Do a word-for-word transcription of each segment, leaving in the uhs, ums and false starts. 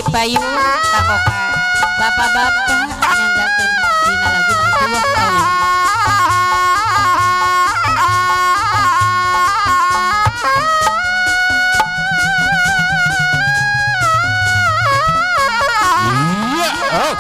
Payu, tanggokan bapak-bapak nyanggakan dina lagu nang tuwuh kawin. Iya, oh.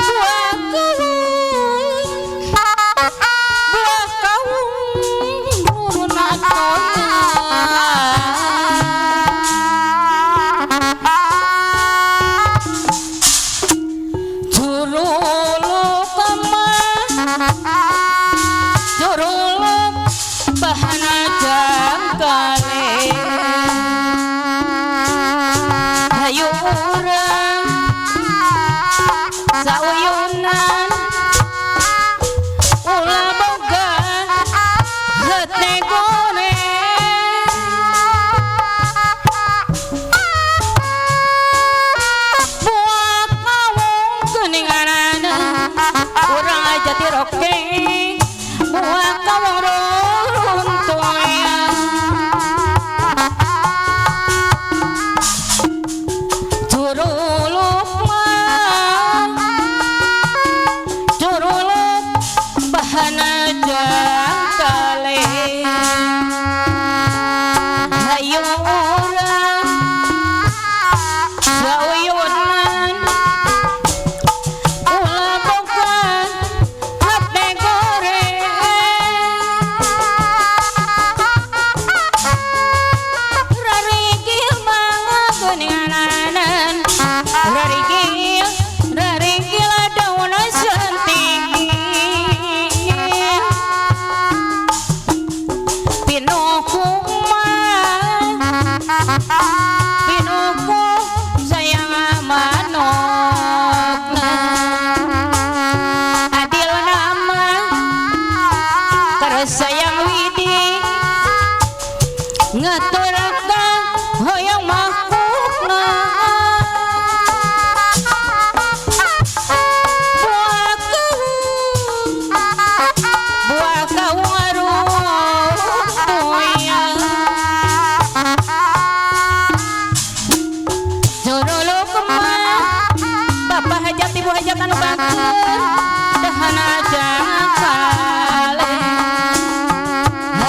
Buah kawung, buah kawung nurun atongan. Jurulu kemah, jurulu bahan jangkale. Ayo urang sauyunan, ula boga hati goreng. Buah kawung kuning anane, urang aja tiroke. Buah kawung runtuh ya. Jurulup mah, jurulup bahan jangkale. Ayo urang sauyunan, ula boga hati goreng. Rarigil mangga kuning ananan. Rarigil, rarigil daun sentingil. Pinuhku mah, pinuhku sayang manokna. Adil nama karo sayang widi, ngaturka hoyong makhlukna. Buah kawung, buah kawung arum tuyang. Jurulu kemah, bapak hajat, ibu hajat anu bagus, dahan aja kale.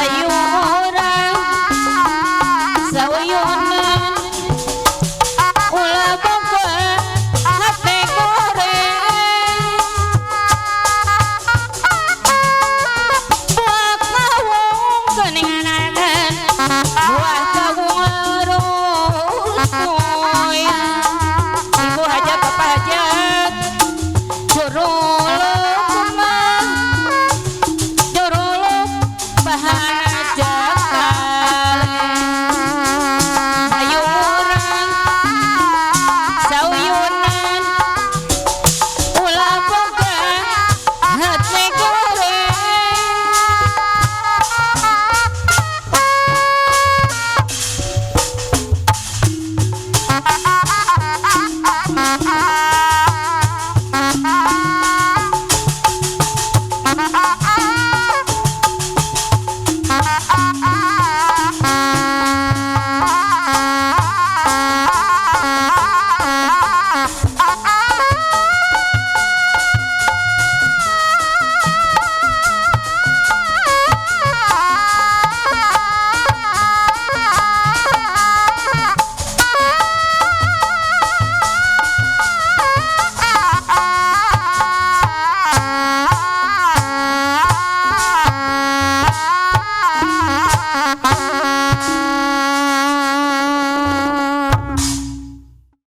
Ayo urang sauyunan, ula boga hati goreng. Buah kawung kuning